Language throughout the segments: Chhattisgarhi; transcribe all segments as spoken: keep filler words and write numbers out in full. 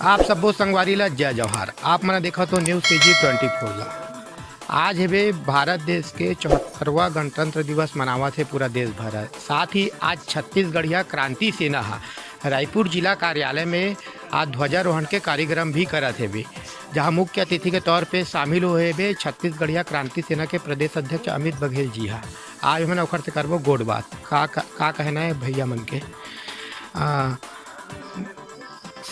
आप सब्बो संगवारी ला जय जोहार। आप मन देखत हो News CG twenty four ला। आज हेबे भारत देश के चौहत्तरवां गणतंत्र दिवस मनावत हे पूरा देश भर ह। साथ ही आज छत्तीसगढ़िया क्रांति सेना ह रायपुर जिला कार्यालय में आज ध्वजारोहण के कार्यक्रम भी करत हेबे, जहां मुख्य अतिथि के तौर पे शामिल होए हेबे छत्तीसगढ़िया क्रांति सेना के प्रदेश अध्यक्ष अमित बघेल जी ह। आज हमन ओखर से करबो गोठ बात। का, का, का कहना है भैया मन के? आ,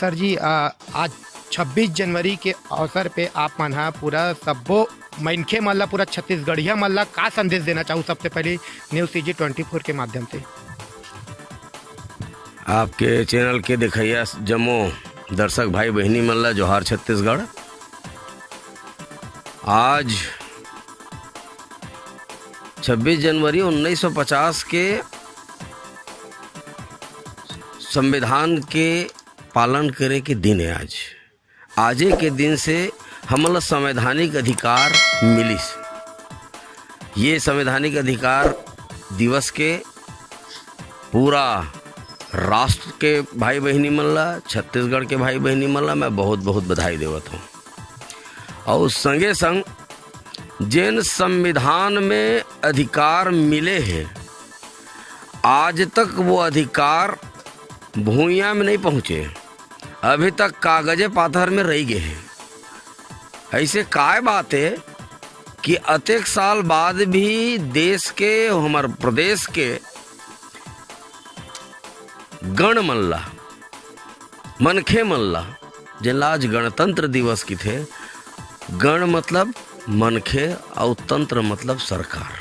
सर जी, आ, आज छब्बीस जनवरी के अवसर पे आप मन ह पूरा सब्बो मनखे मन ला, पूरा छत्तीसगढ़िया मन ला का संदेश देना चाहू? सबसे पहले News CG twenty four के माध्यम से। आपके चैनल के देखइया जम्मो दर्शक भाई बहिनी मन ला जोहार छत्तीसगढ़। आज छब्बीस जनवरी उन्नीस सौ पचास के संविधान के पालन करे के दिन है आज। आजे के दिन से हमन ला संवैधानिक अधिकार मिलिस। ये संवैधानिक अधिकार दिवस के पूरा राष्ट्र के भाई बहिनी मन ला, छत्तीसगढ़ के भाई बहिनी मन ला मैं बहुत बहुत बधाई देवत हूँ। और संगे संग जेन संविधान में अधिकार मिले हे, आज तक वो अधिकार भुइयां में नहीं पहुँचे, अभी तक कागजे पाथर में रह गए हैं। ऐसे काय बात है कि अतेक साल बाद भी देश के, हमर प्रदेश के गण मन ला, मनखे मन ला, जेन ला आज गणतंत्र दिवस किथे, गण मतलब मनखे अउ तंत्र मतलब सरकार।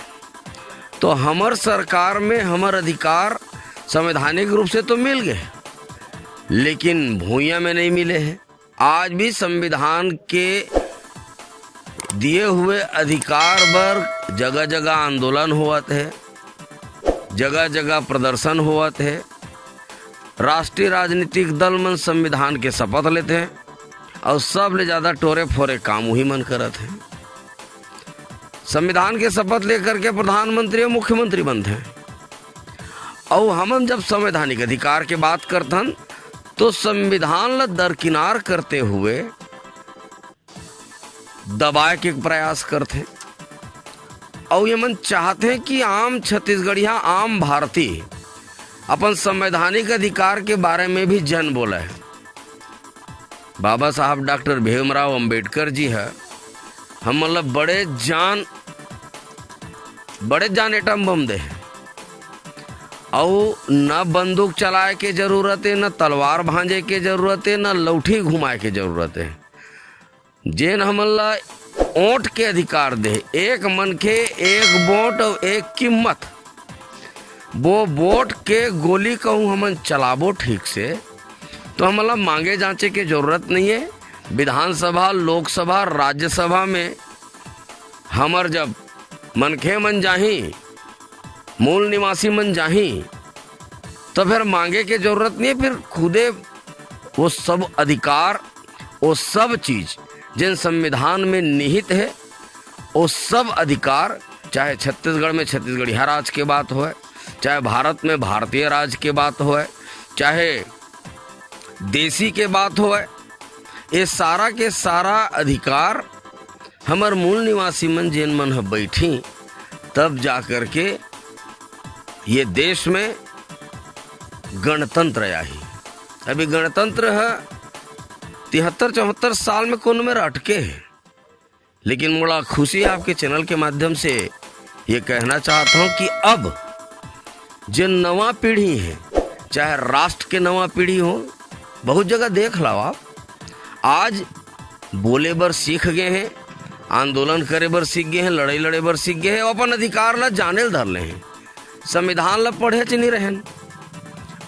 तो हमर सरकार में हमर अधिकार संवैधानिक रूप से तो मिल गए, लेकिन भुइयां में नहीं मिले हैं। आज भी संविधान के दिए हुए अधिकार बर जगह-जगह आंदोलन होवत हे, जगह-जगह प्रदर्शन होवत हे। राष्ट्रीय राजनीतिक दल मन संविधान के शपथ लेथे अउ सबले ज्यादा टोरे-फोरे काम उही मन करत हे। संविधान के शपथ लेकर के प्रधानमंत्री अउ मुख्यमंत्री बनथे। अउ हमन जब संवैधानिक अधिकार के बात करथन, तो संविधान ल दरकिनार करते हुए दबाए के प्रयास करथे। अउ ये मन चाहथे कि आम छत्तीसगढ़िया, आम भारतीय अपन संवैधानिक अधिकार के बारे में भी जन बोले। बाबा साहब डॉक्टर भीमराव अंबेडकर जी ह हमन ल बड़े जान, बड़े जान एटम बम दे हे। अउ न बंदूक चलाए के जरूरत हे, न तलवार भांजे के जरूरत हे, न लौठी घुमाए के जरूरत हे। जेन हमन ला ओट के अधिकार दे, एक मनखे, एक वोट अउ एक कीमत, वो वोट के गोली कहूँ हमन चलाबो ठीक से, तो हमन ला मांगे जांचे के जरूरत नहीं है। विधानसभा, लोकसभा, राज्यसभा में हमर जब मनखे मन जाही, मूल निवासी मन जाही, तो फिर मांगे के जरूरत नहीं है। फिर खुदे वो सब अधिकार, वो सब चीज जेन संविधान में निहित है, वो सब अधिकार, चाहे छत्तीसगढ़ में छत्तीसगढ़िया राज के बात होए, चाहे भारत में भारतीय राज के बात होए, चाहे देसी के बात होए, ये सारा के सारा अधिकार हमर मूल निवासी मन, जेन मन ह बैठी, तब जा करके ये देश में गणतंत्र आही। अभी गणतंत्र ह तिहत्तर चौहत्तर साल में कोनो मेर अटके हे, लेकिन मोला खुशी है आपके चैनल के माध्यम से ये कहना चाहता हूँ कि अब जो नवा पीढ़ी है, चाहे राष्ट्र के नवा पीढ़ी हो, बहुत जगह देख लो आप, आज बोले बर सीख गए हैं, आंदोलन करे बर सीख गए हैं, लड़ाई लड़े बर सीख गए हैं, अपन अधिकार ला जाने ल धर ले हैं, संविधान ला पढ़े च नहीं रहन।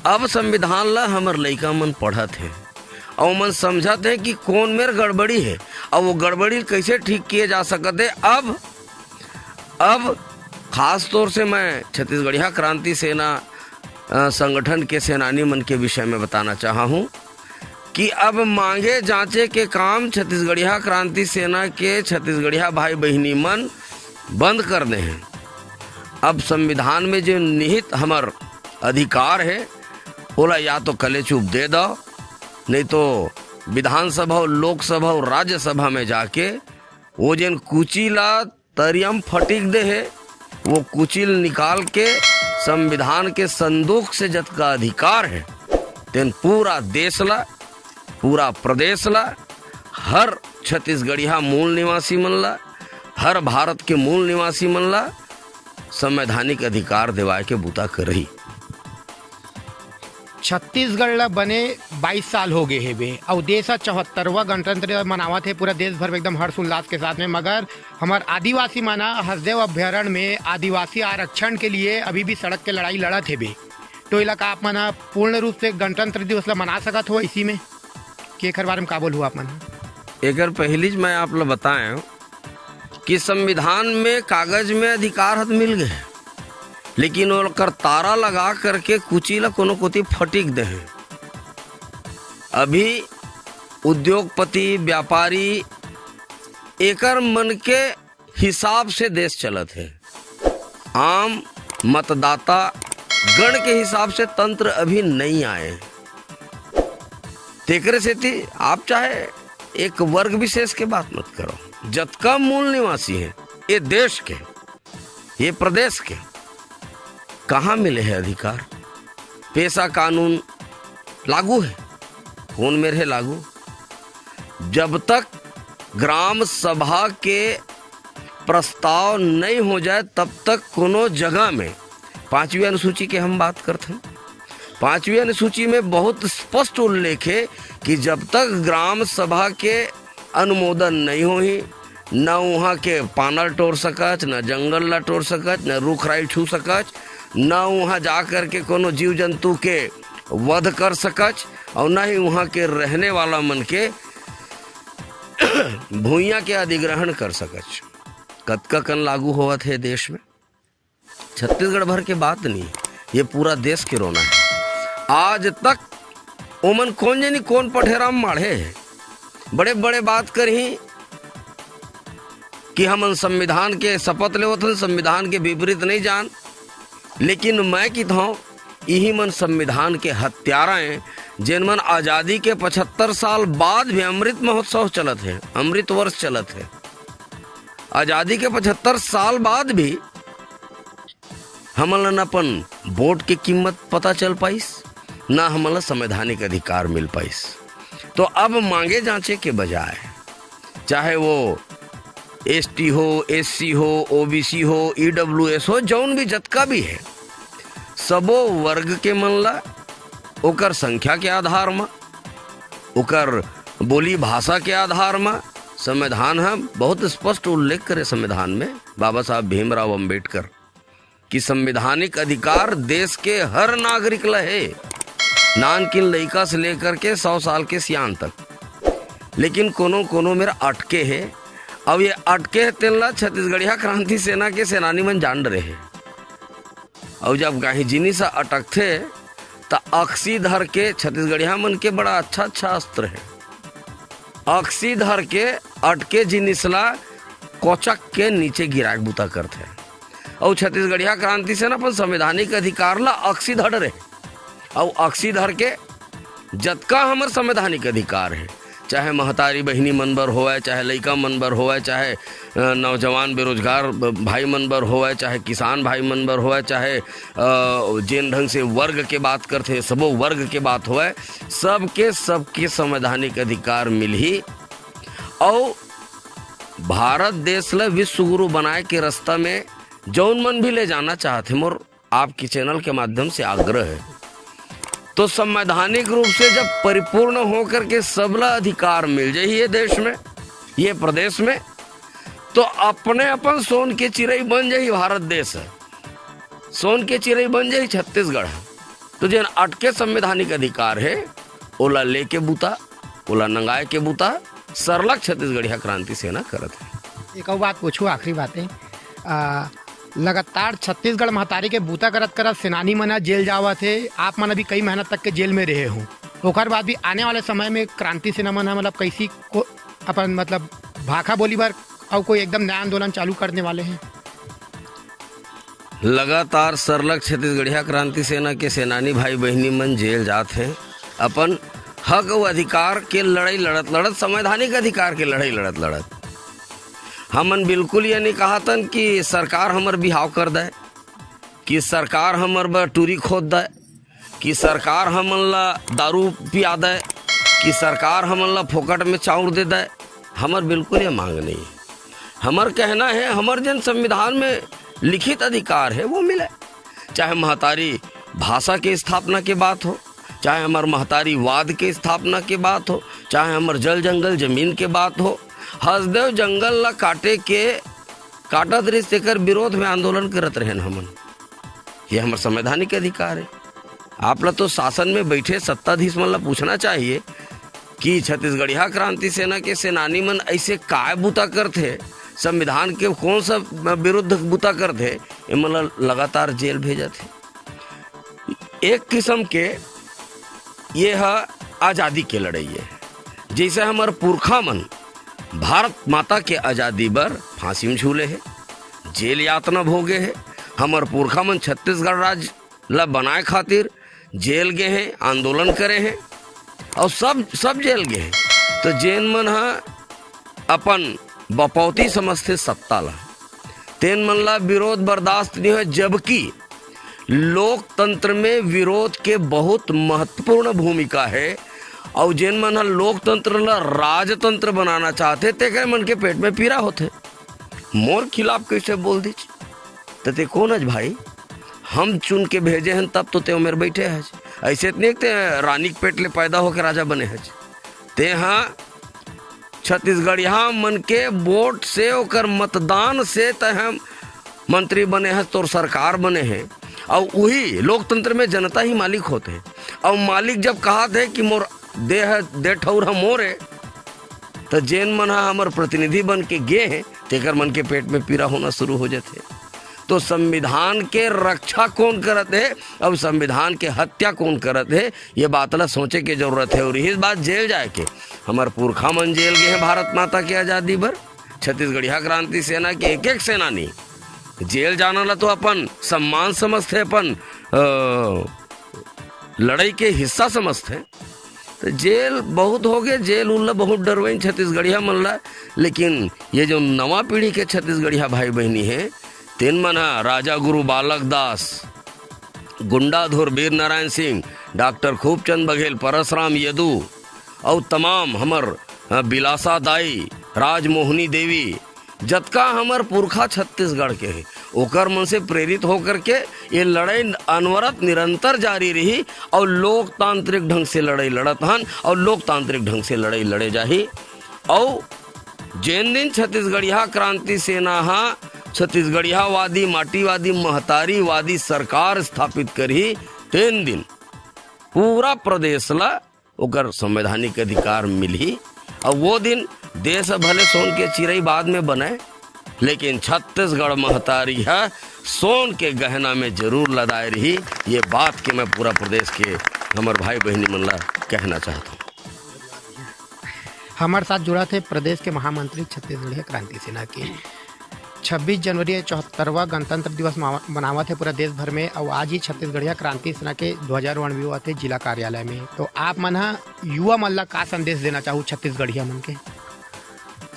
अब संविधान ला हमर लइका मन पढ़त हे, अउ मन समझत हे कि कौन मेर गड़बड़ी है, अउ वो गड़बड़ी कैसे ठीक किए जा सकत है। अब, अब खास तौर से मैं छत्तीसगढ़िया क्रांति सेना, अ, संगठन के सेनानी मन के विषय में बताना चाहा हूँ कि अब मांगे जांचे के काम छत्तीसगढ़िया क्रांति सेना के छत्तीसगढ़िया भाई बहिनी मन बंद कर दे हैं। अब संविधान में जो निहित हमर अधिकार है, ओला या तो कले चुप दे दो, नहीं तो विधानसभा अउ लोकसभा अउ राज्यसभा में जाके वो जेन कुची ला तरिया म फटिक दे हे, वो कुची ल निकाल के संविधान के संदूक से जतका अधिकार हे, तेन पूरा देश ला, पूरा प्रदेश ला, हर छत्तीसगढ़िया मूल निवासी मन ला, हर भारत के मूल निवासी मन ला संवैधानिक अधिकार देवाए के बूता करही। छत्तीसगढ़ ला बने बाईस साल हो गए हेबे, अउ देश ह चौहत्तरवां गणतंत्र मनावत हे पूरा देश भर में एकदम हर्ष उल्लास के साथ में। मगर हमर आदिवासी मन ह हसदेव अभ्यारण्य में आदिवासी आरक्षण के लिए अभी भी सड़क के लड़ाई लड़त हेबे। तो एला का आप मन ह पूर्ण रूप से गणतंत्र दिवस ला मना सकत हो इसी में, कि एकर बारे में का बोलहु आप मन ह? एकर पहिलीच मैं आप ला बताएं कि संविधान में कागज में अधिकार ह त मिल गए, लेकिन ओकर तारा लगा करके कुची ला कोनो कोती फटिक दे हे। अभी उद्योगपति, व्यापारी, एकर मन के हिसाब से देश चलत हे। आम मतदाता गण के हिसाब से तंत्र अभी नहीं आए। तेकरे सेती आप चाहे एक वर्ग विशेष के बात मत करो, जतका मूल निवासी हे ये देश के, ये प्रदेश के, कहाँ मिले हे अधिकार? पेसा कानून लागू हे, कोन मेर हे लागू? जब तक ग्राम सभा के प्रस्ताव नहीं हो जाए, तब तक कोनो जगह में, पांचवी अनुसूची के हम बात करथन, पांचवी अनुसूची में बहुत स्पष्ट उल्लेख हे कि जब तक ग्राम सभा के अनुमोदन नहीं होही, न उहाँ के पाना ल टोर सकच, न जंगल ला टोर सकच, न रुख राई छू सकच, न उहाँ जा करके कोनो जीव जंतु के वध कर सकच, और न ही उहाँ के रहने वाला मन के भुइयां के अधिग्रहण कर सकच। कतका कन लागू होवत हे देश में? छत्तीसगढ़ भर के बात नहीं, ये पूरा देश के रोना हे। आज तक ओमन कोन जनी कोन पठेरा म माढ़े हे, बड़े बड़े बात करही कि हमन संविधान के शपथ लेवत हन, संविधान के विपरीत नहीं जान। लेकिन मैं कित हौं, इही मन संविधान के हत्यारा हे, जेन मन आजादी के पचहत्तर साल बाद भी अमृत महोत्सव चलत हे, अमृत वर्ष चलत हे। आजादी के पचहत्तर साल बाद भी हमन ला न अपन वोट के कीमत पता चल पाइस, न हमन ला संवैधानिक अधिकार मिल पाइस। तो अब मांगे जांचे के बजाय, चाहे वो एसटी हो, एससी हो, ओबीसी हो, ईडब्ल्यूएस हो, जौन भी जतका भी हे, सबो वर्ग के मन ला ओकर संख्या के आधार म, ओकर बोली भाषा के आधार म, संविधान ह बहुत स्पष्ट उल्लेख करे संविधान में, बाबा साहब भीमराव अंबेडकर, कि संवैधानिक अधिकार देश के हर नागरिक ल हे, नानकिन लइका से लेकर के सौ साल के सियान तक। लेकिन कोनो कोनो मेर अटके हे, अउ ये अटके हे तेन ला छत्तीसगढ़िया क्रांति सेना के सेनानी मन जान डरे हे। अउ जब काहीं जिनिस ह अटकथे, त अक्सी धर के, छत्तीसगढ़िया मन के बड़ा अच्छा अच्छा अस्त्र हे, अक्सी धर के अटके जिनिस ला कोचक के नीचे गिराए के बूता करथे। अउ छत्तीसगढ़िया क्रांति सेना अपन संवैधानिक अधिकार ला अक्सी धर रहे, अउ अक्सी धर के जतका हमर संवैधानिक अधिकार हे, चाहे महतारी बहिनी मन बर होवय, चाहे लइका मन बर होवय, चाहे, अ, नौजवान बेरोजगार ब-, भाई मन बर होवय, चाहे किसान भाई मन बर होवय, चाहे, अ, जेन ढंग से वर्ग के बात करथे, सबो वर्ग के बात होवय, सबके, सबके संवैधानिक अधिकार मिलही। अउ भारत देश ल विश्व गुरु बनाए के रास्ता में जौन मन भी ले जाना चाहत हे, मोर आपके चैनल के माध्यम से आग्रह हे, तो संवैधानिक रूप से जब परिपूर्ण होकर के सबला अधिकार मिल जाही ये देश में, ये प्रदेश में, तो अपने अपन सोन के चिरई बन जाही भारत देश ह, सोन के चिरई बन जाही छत्तीसगढ़ ह। तो जेन अटके संवैधानिक अधिकार हे, ओला लेके बूता, ओला नंगाए के बूता सरलग छत्तीसगढ़िया क्रांति सेना करत हे। एक अउ बात पूछूं, आखिरी बात हे, आ, लगातार छत्तीसगढ़ महतारी के बूता करत करत सेनानी मन ह जेल जावत हे, आप मन अभी कई महीना तक के जेल में रहे हो, ओकर बाद भी आने वाले समय में क्रांति सेना मन ह मतलब कैसी को अपन मतलब भाखा बोली बर अउ कोई एकदम नया आंदोलन चालू करने वाले हैं? लगातार सरलग छत्तीसगढ़िया क्रांति सेना के सेनानी भाई बहिनी मन जेल जात हे, अपन हक अउ अधिकार के लड़ाई लड़त लड़त, संवैधानिक अधिकार के लड़ाई लड़त लड़त, हमन बिल्कुल ये नहीं कहतन कि सरकार हमर बिहाव कर दे, कि सरकार हमर बर टूरी खोद दे, कि सरकार हमन ला दारू पिया दे, कि सरकार हमन ला फोकट में चाउर दे दे। हमर बिल्कुल ये मांग नहीं। हमर कहना है, हमर जन संविधान में लिखित अधिकार है, वो मिले। चाहे महतारी भाषा के स्थापना के बात हो, चाहे हमर महतारीवाद के स्थापना के बात हो, चाहे हमर जल जंगल जमीन के बात हो, हसदेव जंगल ला काटे के, काटत रहिस, तेकर विरोध में आंदोलन करत रहेन हमन। ये हमर संवैधानिक अधिकार है। आप ला तो शासन में बैठे सत्ताधीश मन ला पूछना चाहिए कि छत्तीसगढ़िया क्रांति सेना के सेनानी मन ऐसे काय बूता करथे, संविधान के कौन सा विरुद्ध बूता करथे, एमन ला लगातार जेल भेजत हे। एक किस्म के ये ह आजादी के लड़ाई है। जैसे हमर पुरखा मन भारत माता के आजादी बर फांसी में झूले हे, जेल यातना भोगे हे, हमर पुरखा मन छत्तीसगढ़ राज ला बनाए खातिर जेल गे हे, आंदोलन करे हे, और सब, सब जेल गे हे। तो जेन मन ह अपन बपौती समझथे सत्ता ला, तेन मन ला विरोध बर्दाश्त नहीं होय, जबकि लोकतंत्र में विरोध के बहुत महत्वपूर्ण भूमिका है। और जेन मन ह लोकतंत्र ला राजतंत्र बनाना चाहथे, तेकर मन के पेट में पीरा होथे। मोर खिलाफ कैसे बोल दीच? त ते कौन हच भाई? हम चुन के भेजे हन, तब तो ते ओमेर बैठे हच। ऐसे त नहीं ते रानी के पेट ले पैदा होके राजा बने हच। ते हा छत्तीसगढ़िया मन के वोट से, ओकर मतदान से तय हम मंत्री बने हच, तोर सरकार बने हे। और वही लोकतंत्र में जनता ही मालिक होथे। और मालिक जब कहत हे कि मोर देह, दे ठौर ह मोर हे, त जेन मन ह हमर प्रतिनिधि बन के गे हे, तेकर मन के पेट में पीरा होना शुरू हो जाथे। तो संविधान के रक्षा कौन करत हे, अब संविधान के हत्या कौन करत हे, ये बात ला सोचे के जरूरत है। और इस बात जेल जाए के, हमर पुरखा मन जेल गे हे भारत माता के आजादी बर, छत्तीसगढ़िया क्रांति सेना के एक एक सेनानी जेल जाना ला तो अपन सम्मान समझथे, अपन, अ, लड़ाई के हिस्सा समझथे। तो जेल बहुत हो गए, जेल उल्ला बहुत डरवाइन छत्तीसगढ़िया मन ला। लेकिन ये जो नवा पीढ़ी के छत्तीसगढ़िया भाई बहनी है, तेन मन ह राजा गुरु बालक दास, गुंडाधुर वीर नारायण सिंह, डॉक्टर खूबचंद बघेल, परसराम यदु, अउ तमाम हमर, अ, बिलासा दाई, राजमोहनी देवी, जतका हमर पुरखा छत्तीसगढ़ के हे, ओकर मन से प्रेरित होकर के ये लड़ाई अनवरत निरंतर जारी रही। और लोकतांत्रिक ढंग से लड़ाई लड़त हन और लोकतांत्रिक ढंग से लड़ाई लड़े जाही। और जेन दिन छत्तीसगढ़िया क्रांति सेना हा छत्तीसगढ़ियावादी, माटीवादी, महतारीवादी सरकार स्थापित करही, तेन दिन पूरा प्रदेश ला ओकर संवैधानिक अधिकार मिलही। और वो दिन देश भले सोन के चिरई बाद में बने, लेकिन छत्तीसगढ़ महतारी ह सोन के गहना में जरूर लदाए रही। ये बात के मैं पूरा प्रदेश के हमर भाई बहिनी मन ला कहना चाहत हूँ। हमर साथ जुड़त हे प्रदेश के महामंत्री छत्तीसगढ़िया क्रांति सेना के। छब्बीस जनवरी चौहत्तरवां गणतंत्र दिवस मनावत हे पूरा देश भर में, अउ आज ही छत्तीसगढ़िया क्रांति सेना के ध्वजारोहण भी होवत हे जिला कार्यालय में। तो आप मन ह युवा मन ला का संदेश देना चाहू छत्तीसगढ़िया मन के?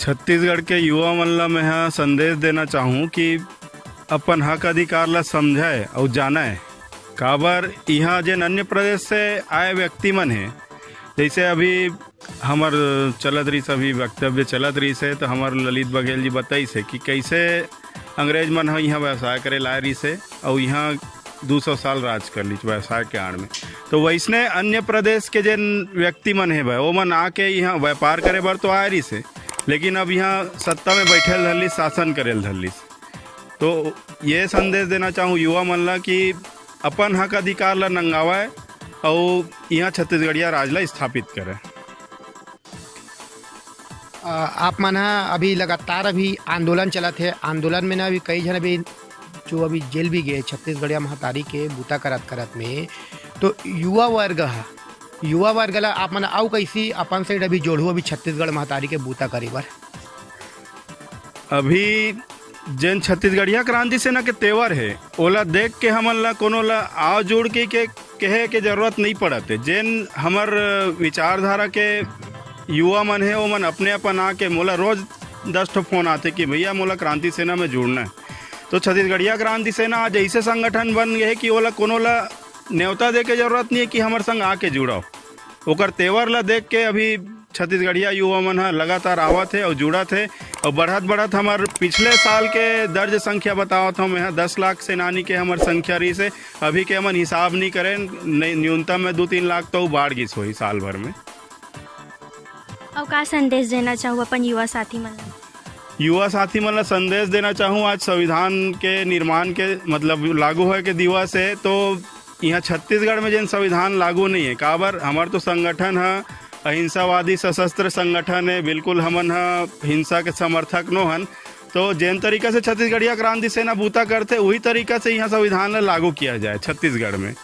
छत्तीसगढ़ के युवा मन ला मैं ह संदेश देना चाहूँ कि अपन हक अधिकार ला समझय अउ जानय। काबर इहाँ जेन अन्य प्रदेश से आए व्यक्ति मन हे, जैसे अभी हमर चलत रहिस, अभी वक्तव्य चलत रहिस हे, तो हमर ललित बघेल जी बताइस हे कि कैसे अंग्रेज मन ह इहाँ व्यवसाय करे लाए रहिस हे अउ इहाँ दू सौ साल राज कर लीच व्यवसाय के आड़ में। तो वैसने अन्य प्रदेश के जेन व्यक्ति मन हे भाई, ओमन आके इहाँ व्यापार करे बर तो आए रहिस हे, लेकिन अब इहाँ सत्ता में बैठे ल धर लीस, शासन करे ल धर लीस। तो ये संदेश देना चाहूँ युवा मन ला कि अपन हक अधिकार ला नंगावय अउ इहाँ छत्तीसगढ़िया राज ला स्थापित करे। अ, आप मन ह अभी लगातार अभी आंदोलन चलत हे, आंदोलन में ना अभी कई झन अभी जो अभी जेल भी गए छत्तीसगढ़िया महतारी के बूता करत करत में, तो युवा वर्ग ह, युवा वर्ग ला आप मन अउ कैसी अपन साइड अभी जोड़हू अभी छत्तीसगढ़ महतारी के बूता करे बर? अभी जेन छत्तीसगढ़िया क्रांति सेना के तेवर हे, ओला देख के हमन ला कोनो ला आव जुड़ के, के, कहे के जरूरत नहीं पड़त हे। जेन हमर विचारधारा के युवा मन हे, ओमन अपने अपन आके मोला रोज दस ठो फोन आथे कि भैया, मोला क्रांति सेना में जुड़ना है। तो छत्तीसगढ़िया क्रांति सेना आज ऐसे संगठन बन गए हे कि ओला कोनो ला नेवता दे के जरूरत नहीं है कि हमर संग आके जुड़ाओ। ओकर तेवर ला देख के अभी छत्तीसगढ़िया युवा मन ह लगातार आवत हे और जुड़त हे और बढ़त बढ़त हमर पिछले साल के दर्ज संख्या बतावत हूँ मैं, दस लाख सेनानी के हमर संख्या रही से। अभी के हमन हिसाब नहीं करें, नहीं, न्यूनतम में दो तीन लाख तो बाढ़ गिस होही साल भर में। अउ का संदेश देना चाहू अपन युवा साथी मन ला? युवा साथी मन ला संदेश देना चाहूँ, आज संविधान के निर्माण के मतलब लागू होए के दिवस है, तो यहाँ छत्तीसगढ़ में जेन संविधान लागू नहीं है, काबर हमर तो संगठन है अहिंसावादी सशस्त्र संगठन है, बिल्कुल हमन ह हिंसा के समर्थक नो हन। तो जेन तरीका से छत्तीसगढ़िया क्रांति सेना बूता करथे, वही तरीका से यहाँ संविधान ला लागू किया जाए छत्तीसगढ़ में।